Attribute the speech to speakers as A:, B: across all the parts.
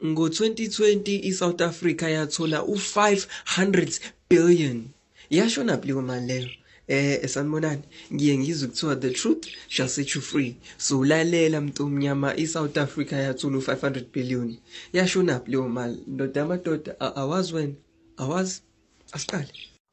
A: Ngo-2020 i-South Africa yathola u-500 billion. Yashona leyo mali leyo? Sanibonani, ngiye ngizwe kuthiwa the truth shall set you free. So lalela, mntomnyama, i-South Africa yathola u-500 billion. Yashona leyo mali? Ndoda yamadoda, awazi wena, awazi. Asiqale.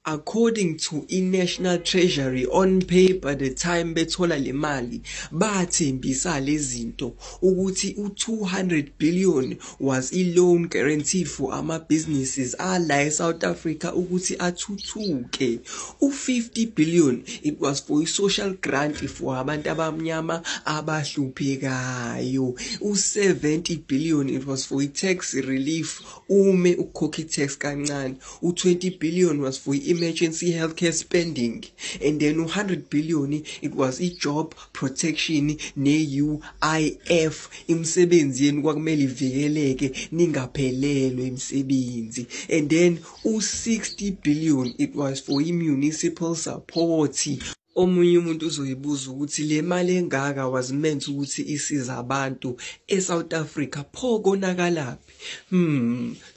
A: According to i-National Treasury on paper, the time bethola le mali bathembisa lezi zinto, ukuthi u-200 billion was i-loan guaranteed for ama-businesses ala e-South Africa ukuthi athuthuke. U-50 billion, it was for i-social grant for abantu abamnyama abahluphekayo. U-70 billion, it was for i-tax relief, ume ukukhokha i-tax kancane. U-20 billion was for i-emergency healthcare spending, and then u-100 billion, it was i-job protection ne-UIF. Imisebenzi yenu kwakumele ivikeleke, ningaphelelwe imisebenzi. And then u-60 billion, it was for i-municipal support. Omunye umuntu uzoyibuza ukuthi le mali engaka was meant ukuthi isize abantu eSouth Africa, pho konakalaphi?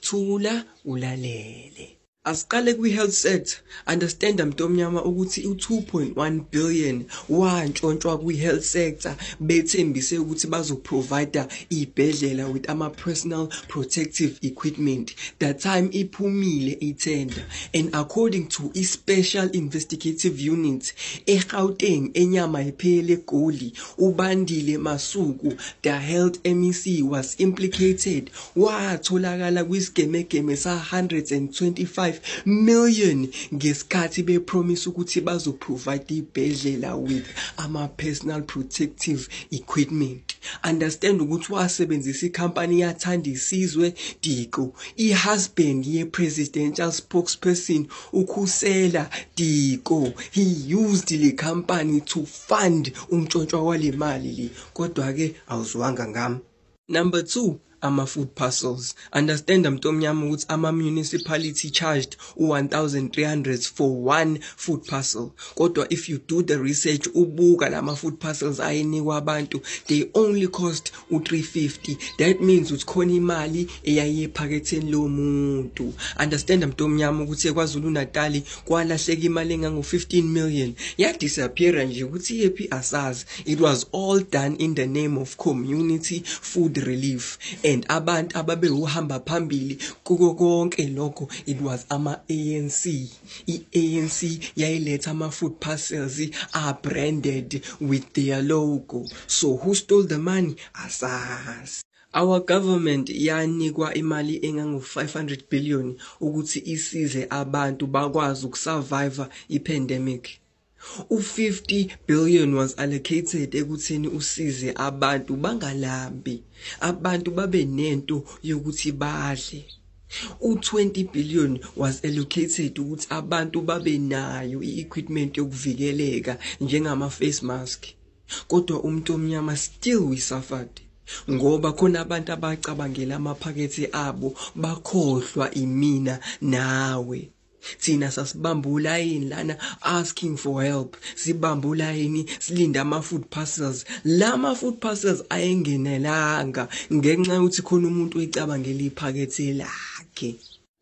A: Thula ulalele. Asiqale kwi-health sector. Understand, mntomnyama, ukuthi u-2.1 billion wantshontshwa kwi-health sector. Bethembise ukuthi bazoprovide iy'bhedlela with ama-personal protective equipment. That time iphumile ithenda, and according to i-Special Investigative Unit eGauteng, enyama iphele eGoli, uBandile Masuku, the health MEC, was implicated. Watholakala kwisigemegeme sa-125 million ngesikhathi bepromise ukuthi bazoprovide ibhedlela with ama-personal protective equipment. Understand ukuthi wasebenzisa ikhampani yaThandisizwe Diko, i-husband ye-presidential spokesperson uKhusela Diko. He used le company to fund umtshontshwa wale mali le, kodwa-ke awuzwanga ngami. Number 2, ama-food parcels. Understand, mntomnyama, ukuthi ama-municipality charged u-1300 for one food parcel, kodwa if you do the research, ubuka lama-food parcels ayenikwa abantu, they only cost u-350. That means ukuthi khona imali eyayiye ephaketheni lomuntu. Understand, mntomnyama, ukuthi eKwaZulu Natali kwalahleka imali engango-15 million, yadisappeara nje, ukuthi iyephi asazi. It was all done in the name of community food relief, and abantu ababewuhamba phambili kuko konke lokho, it was ama-ANC. I-ANC yayiletha ama-food parcels are branded with their logo. So who stole the money? Asazi. Our government yanikwa imali engango-500 billion ukuthi isize abantu bakwazi ukusurvive i-pandemic. U-50 billion was allocated ekutheni usize abantu bangalambi, abantu babe nento yokuthi badle. U-20 billion was allocated ukuthi abantu babe nayo i-equipment yokuvikeleka njengama-face mask, kodwa umuntu omnyama, still we suffered, ngoba khona abantu abacabangela amaphakethe abo, bakhohlwa imina nawe. Thina sasibamba ulayini lana asking for help, sibamba ulayini silinde ama-food parcels. La ma-food parcels ayengenelanga ngenxa yokuthi khona umuntu oyicabangela iphakethe lakhe.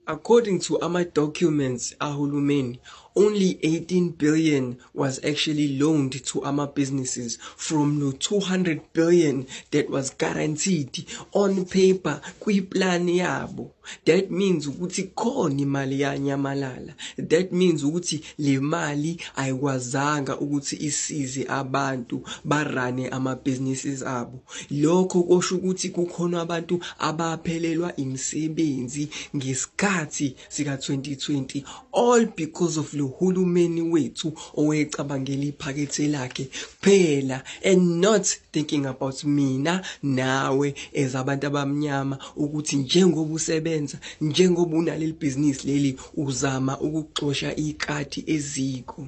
A: According to ama-documents ahulumeni, only 18 billion was actually loaned to ama-businesses from the 200 billion that was guaranteed on paper kwi-plan yabo. That means ukuthi khona imali yanyamalala. That means ukuthi le mali ayikwazanga ukuthi isize abantu barane ama-businesses abo. Lokho kusho ukuthi kukhona abantu abaphelelwa imisebenzi ngesikhathi sika-2020, all because of lo hulumeni wethu owecabangela iphakethe lakhe kuphela and not thinking about mina nawe as abantu abamnyama, ukuthi njengoba usebenza, njengoba unaleli bhizinisi leli, uzama ukuxosha ikati eziko.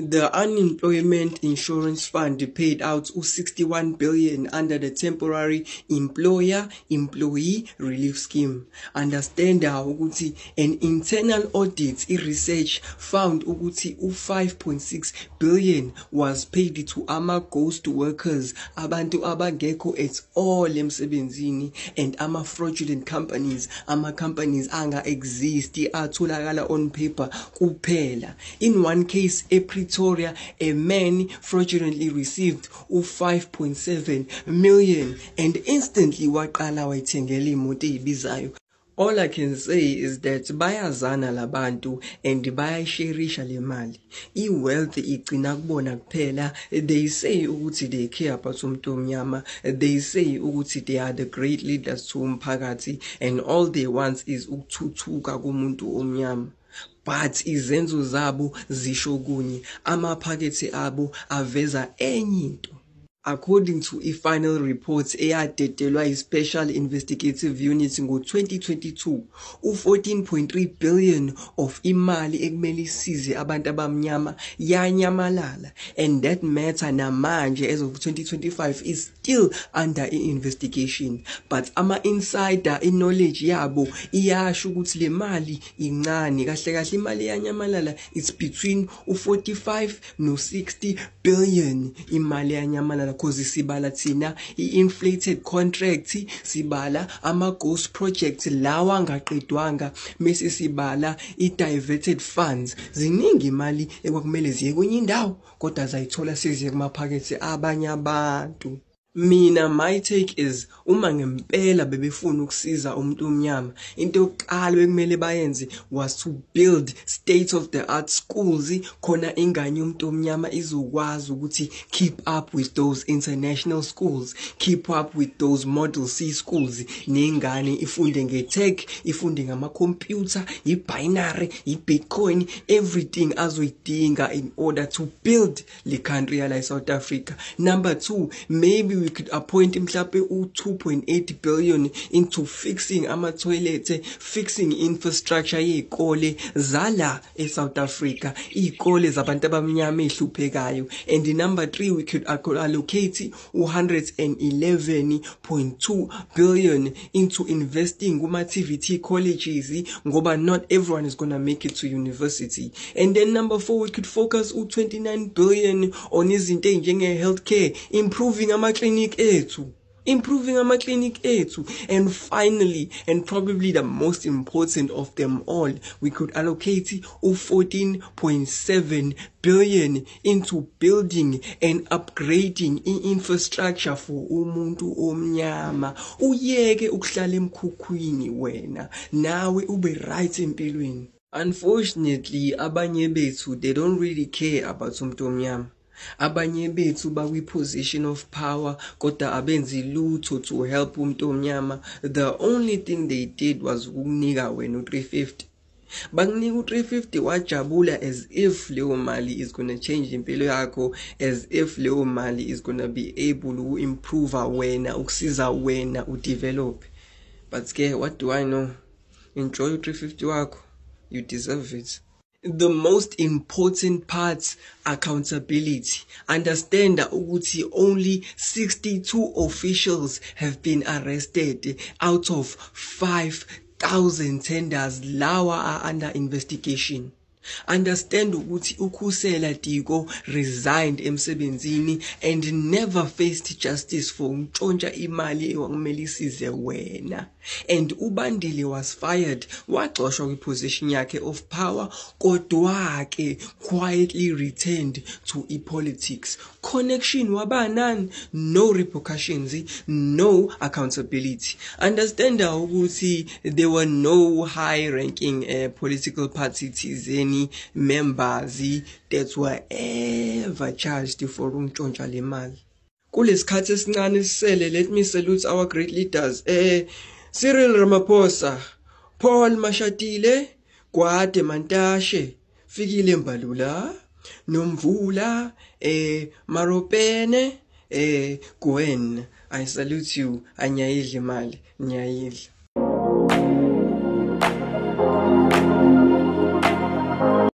A: The Unemployment Insurance Fund paid out 61 billion under the temporary employer employee relief scheme. Understand ukuthi an internal audit research found ukuthi u5.6 billion was paid to ama ghost workers, abantu abangekho at all emsebenzini, and ama fraudulent companies, ama companies anga exist atholakala on paper kuphela. In one case ePretoria, a man fraudulently received u5.7 million and instantly waqala wayithengela imoto ezibizayo. All I can say is that bayazana labantu and bayayisherisha le mali. I-wealth igcina kubona kuphela. They say ukuthi they care about umuntu omnyama. They say ukuthi they are the great leaders to umphakathi and all they want is ukuthuthuka kumuntu omnyama. But izenzo zabo zisho kunye, amaphakethe abo aveza enye into. According to a final report eyadedelwa i-Special Investigative Unit ngo-2022, u-14.3 billion of imali ekumele isize abantu abamnyama yanyamalala, and that matter namanje as of 2025 is still under investigation. But ama-insider i-knowledge yabo iyasho ukuthi le mali incane, kahle kahle imali eyanyamalala it's between u-45 no-60 billion imali eyanyamalala, cause sibala thina i-inflated contract, sibala ama-ghost projects lawa angaqedwanga, mese sibala i-diverted funds. Ziningi imali ekwakumele ziye kwenye indawo kodwa zayithola seziye kumaphakethe abanye abantu. Mina, my take is, uma ngempela bebefuna ukusiza umuntu omnyama, into yokuqala bekumele bayenze was to build state of the art schools, khona ingane yomuntu omnyama izokwazi ukuthi keep up with those international schools, keep up with those model C schools, nengane ifunde nge-tech, ifunde ngama-computer, i-binary, i-bitcoin, everything azoyidinga in order to build le country yala e-South Africa. Number two, maybe we could appoint mhlampe u-2.8 billion into fixing ama-toilet, fixing infrastructure yey'kole zala e-South Africa, iy'kole zabantu abamnyama ey'hluphekayo. And number three, we could allocate u-111.2 billion into investing kuma-TVET colleges, ngoba not everyone is gonna make it to university. And then number four, we could focus u-29 billion on izinto ey'njenge-healthcare, improving ama-clinic ethu, improving ama-clinic ethu. And finally, and probably the most important of them all, we could allocate u-14.7 billion into building and upgrading i-infrastructure for umuntu omnyama. Uyeke ukuhlala emkhukhwini wena, nawe ube right empilweni. Unfortunately, abanye bethu, they don't really care about umuntu omnyama. Abanye bethu bakwi-position of power kodwa abenzi lutho to help umuntu omnyama. The only thing they did was ukukunika wena u-350. Bakunika u-350 wajabula as if leyo mali is gonna change impilo yakho, as if leyo mali is gonna be able uku-improve wena, ukusiza wena udevelop. But ke, what do I know? Enjoy u-350 wakho, you deserve it. The most important part, accountability. Understand ukuthi only 62 officials have been arrested out of 5,000 tenders lawa are under investigation. Understand ukuthi uKhusela Diko resigned emsebenzini and never faced justice for ukuntshontsha imali ekwakumele isize wena. And uBandile was fired, waxoshwa kwiposition yakhe of power, kodwa ke quietly returned to i-politics. Connection waba none, no repercussions, no accountability. Understand ukuthi there were no high-ranking political party thizeni members that were ever charged for ukuntshontsha le mali. Kulesikhathi esincane sisele, let me salute our great leaders. Cyril Ramaphosa, Paul Mashatile, Gwede Mantashe, Fikile Mbalula, Nomvula, Maropene, Gwen. I salute you. Anyayidla imali, nyayidla.